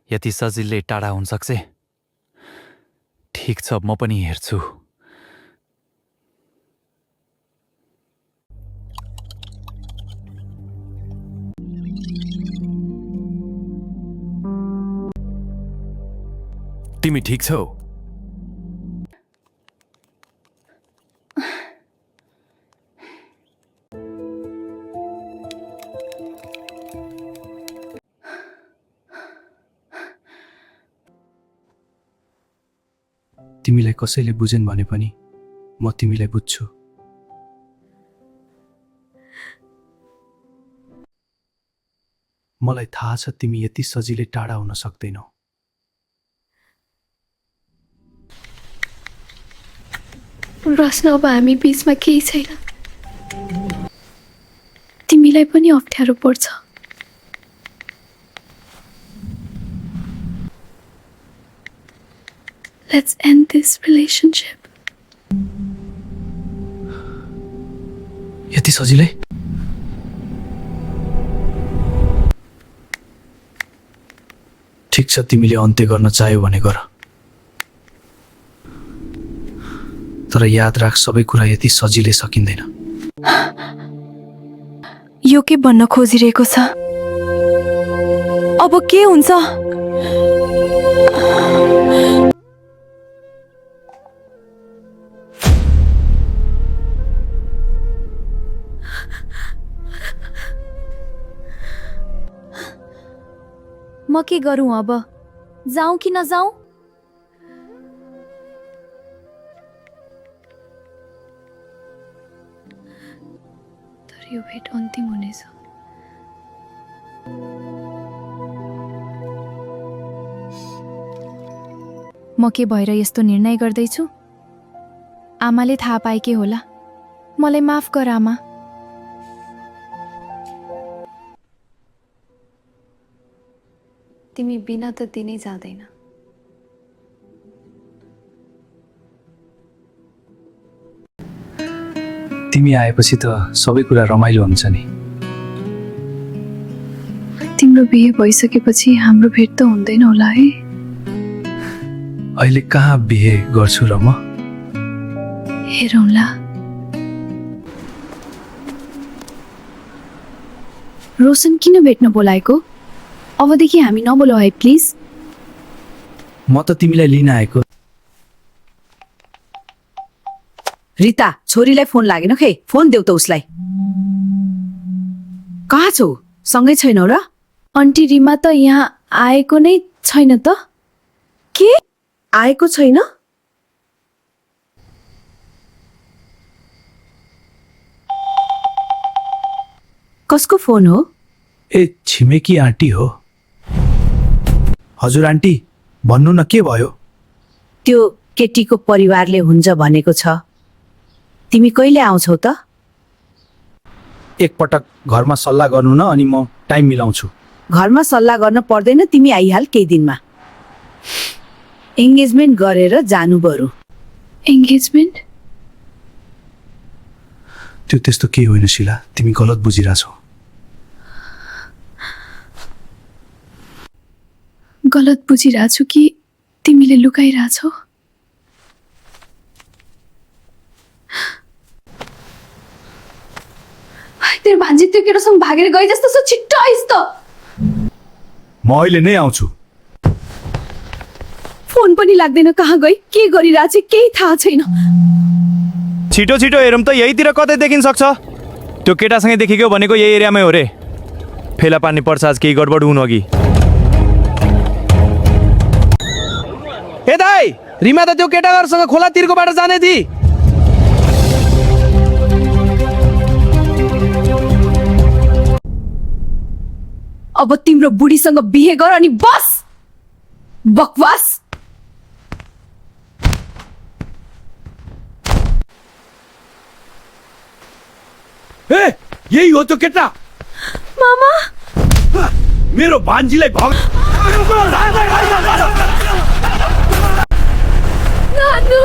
यति सजिलै टाढा हुन सक्छ? ठीक छ, म पनि हेर्छु। तिमी ठीक छौ? तिमीलाई कसैले बुझेन भने पनि म तिमीलाई बुझ्छु। मलाई थाहा छ तिमी यति सजिलै टाढा हुन सक्दैनौ। रस्न, अब हामी बीचमा केही छैन। तिमीलाई पनि अप्ठ्यारो पर्छ। Let's end this relationship. यति सजिलै? ठिक छ, तिमीले अन्त्य गर्न चाह्यौ भने गर। तर याद राख, सबै कुरा यति सजिलै सकिँदैन। यो के भन्न खोजिरहेको छ? अब के हुन्छ? म के गरौँ अब? जाऊँ कि नजाऊँ? तर यो भेट अन्तिम हुनेछ। म के भएर यस्तो निर्णय गर्दैछु? आमाले थाहा पाए के होला? मलाई माफ गर आमा। तिमी बिना त दिनै जाँदैन। तिमी आएपछि त सबै कुरा रमाइलो हुन्छ नि। तिम्रो बिहे भइसकेपछि हाम्रो भेट त हुँदैन होला है? अहिले कहाँ बिहे गर्छु र म? हेरौँला। रोशन किन भेट्न बोलाएको? अबदेखि हामी नबोलाऊ है प्लिज। म त तिमीलाई लिन आएको। रिता, छोरीलाई फोन लागेन खे, फोन देऊ त उसलाई। कहाँ छौ? सँगै छैनौ र? आन्टी रिमा त यहाँ आएको नै छैन त। के? आएको छैन? कसको फोन हो? ए, छिमेकी आन्टी हो। हजुर आन्टी, भन्नु न, के भयो? त्यो केटीको परिवारले हुन्छ भनेको छ। तिमी कहिले आउँछौ त? एकपटक घरमा सल्लाह गर्नु न, अनि म टाइम मिलाउँछु। घरमा सल्लाह गर्न पर्दैन, तिमी आइहाल केही दिनमा। एंगेजमेन्ट गरेर जानु बरु। एंगेजमेन्ट? त्यो त्यस्तो केही होइन शिला, तिमी गलत बुझिरहेछौ। गलत बुझिरहेछु कि तिमीले लुकाइरहेछौ? तेरो भान्जी त्यो केटासँग भागेर गए जस्तो छ। छिट्टो आइस त। म अहिले नै आउँछु। फोन पनि लाग्दैन, कहाँ गई, के गरिरहेछ केही थाहा छैन। छिटो छिटो हेरौँ त, यहीतिर कतै देखिन सक्छ। त्यो केटासँगै देखेको भनेको यही एरियामै हो रे। फेला पार्ने पर्छ आज, केही गडबड हुनु अघि। ए दाइ, रिमा त त्यो केटाहरूसँग खोला तिरको बाटो जाने थी। अब तिम्रो बुढीसँग बिहे गर अनि बस। बकवास। ए, यही हो त्यो केटा। मामा, मेरो भान्जीलाई नानु,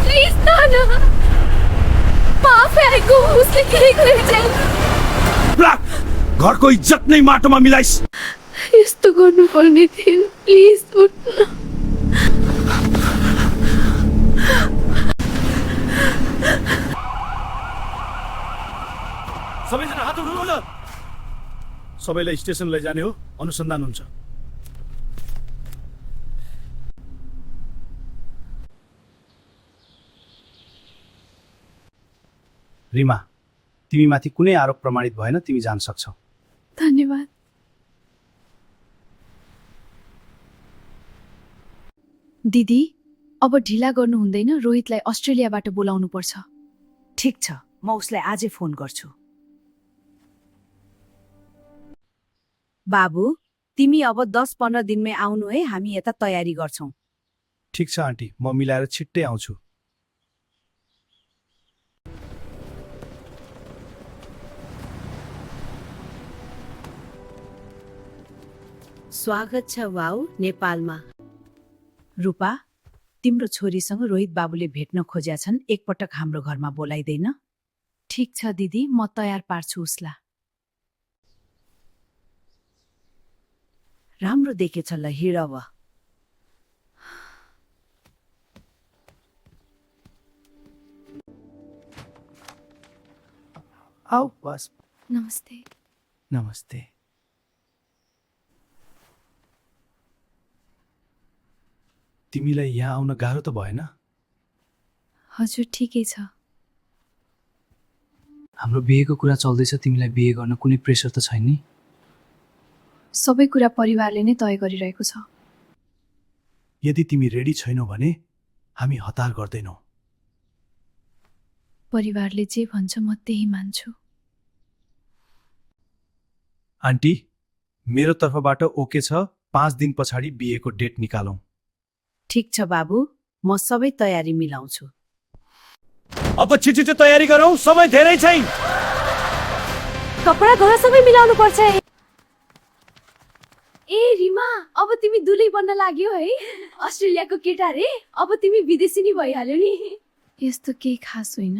प्लिज नानु, माफ आएको, उसले केही गरेछ। घरको इज्जत नै माटोमा मिलाइस। यस्तो गर्नुपर्ने थियो प्लिज उठ्न सबैजना हात उठाउनु न सबैलाई स्टेसन लैजाने हो अनुसन्धान हुन्छ रिमा तिमी माथि कुनै आरोप प्रमाणित भएन तिमी जान सक्छौ धन्यवाद दिदी अब ढिला गर्नु हुँदैन रोहितलाई अस्ट्रेलियाबाट बोलाउनु पर्छ ठिक छ म उसलाई आजै फोन गर्छु बाबु तिमी अब 10-15 दिनमै आउनु है हामी यता तयारी गर्छौं ठिक छ आन्टी म मिलाएर छिट्टै आउँछु स्वागत छ वाउ नेपालमा रूपा तिम्रो छोरीसँग रोहित बाबुले भेट्न खोज्या छन् एकपटक हाम्रो घरमा बोलाइदैन ठिक छ दिदी म तयार पार्छु उसलाई राम्रो देखेछ ल हिँड अब आऊ बस नमस्ते नमस्ते तिमीलाई यहाँ आउन गाह्रो त भएन हजुर ठिकै छ हाम्रो बिहेको कुरा चल्दैछ तिमीलाई बिहे गर्न कुनै प्रेसर त छैन नि सबै कुरा परिवारले नै तय गरिरहेको छ यदि तिमी रेडी छैनौ भने हामी हतार गर्दैनौ परिवारले जे भन्छ म त्यही मान्छु आन्टी मेरो तर्फबाट ओके छ 5 दिन पछाडि बिहेको डेट निकालौं ठिक छ बाबु म सबै तयारी मिलाउँछु अब छिटो तयारी गरौँ समय धेरै छैन कपडा घर सबै मिलाउनु पर्छ ए रिमा अब तिमी दुलै बन्न लाग्यो है अस्ट्रेलियाको केटा रे अब तिमी विदेशी नि भइहाल्यो नि यस्तो केही खास होइन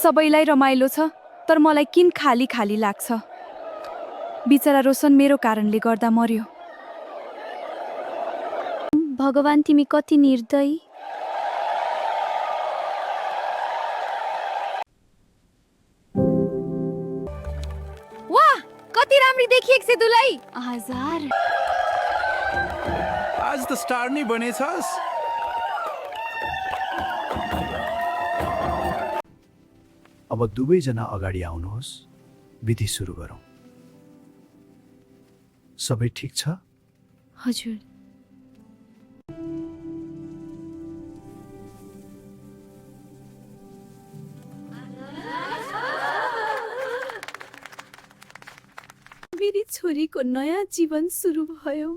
सबैलाई रमाइलो छ तर मलाई किन खाली खाली लाग्छ बिचरा रोशन मेरो कारणले गर्दा मर्यो भगवान तिमी कति निर्दयी वाह कति राम्री देखिएको छ दुलै हजार आज त स्टार नै बनेछस् अब दुवैजना अगाडि आउनुहोस् विधि सुरु गरौँ सबै ठिक छ हजुर मेरी छोरीको नयाँ जीवन सुरु भयो